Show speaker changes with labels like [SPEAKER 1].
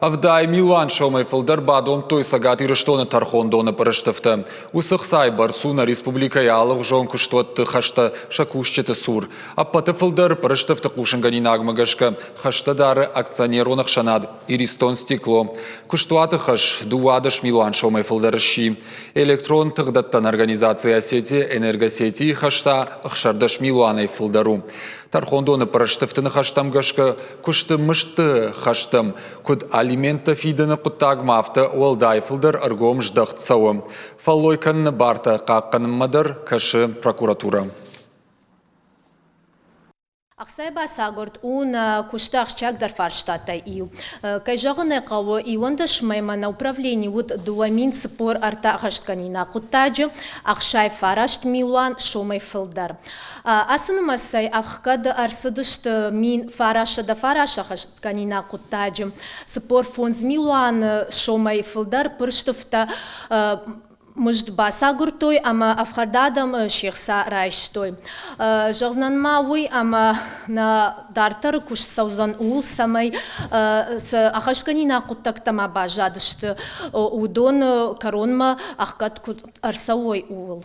[SPEAKER 1] 70 милуан сомӕй фылдӕр бадомдтой Цӕгат Ирыстоны тӕрхондоны пъырыстыфтӕ. Уыцы хцайы бӕрц у нӕ республикӕйы алыгъуызон куыстуӕтты хӕстӕ сӕ кусджыты цур. Ӕппӕты фылдӕр пъырыстыфты хъусынгӕнинагмӕ гӕсгӕ хӕстӕ дары акционерон ӕхсӕнад «Иристон стекло». Куыстуаты хӕс 12 милуан сомӕй фылдӕр сси. Электрон тыхдӕттӕн организаци «Осетия Энергосети»-йы хӕс та 16 милуанӕй фылдӕр у. Тӕрхондоны пъырыстыфты ныхӕстӕм гӕсгӕ куысты мыздты хӕстӕм, куыд алименттӕ фидыны хъуыддагмӕ, афтӕ уӕлдай фылдӕр ӕргом здӕхт цӕуы. Фӕллой кӕныны бартӕ хъахъхъӕнынмӕ дӕр кӕсы прокуратурӕ.
[SPEAKER 2] Ӕхцайы бацагуырд у нӕ куысты ахсджиагдӕр фарстатӕй иу. Кӕй зӕгъын ӕй хъӕуы, 11 мӕймӕ нӕ управлени уыд 2043 ӕххӕстгӕнинаг хъуыддаджы, 69 милуан сомӕй фылдӕр. Ацы нымӕцӕй ӕхгӕд ӕрцыдысты 1909 ӕххӕстгӕнинаг хъуыддаджы, 45 милуан сомӕй фылдӕр пырстыфтӕ мызд бацагуырдтой ӕмӕ ӕфхӕрд адӕм се хца райстой. Зӕгъдзынӕн ма уый, ӕмӕ нӕ дарддӕры куыст цӕудзӕн ууыл, цӕмӕй цы ӕххӕстгӕнинаг хъуыддӕгтӕ ма баззадысты, уыдон кӕронмӕ ӕхгӕд куыд ӕрцӕуой, ууыл.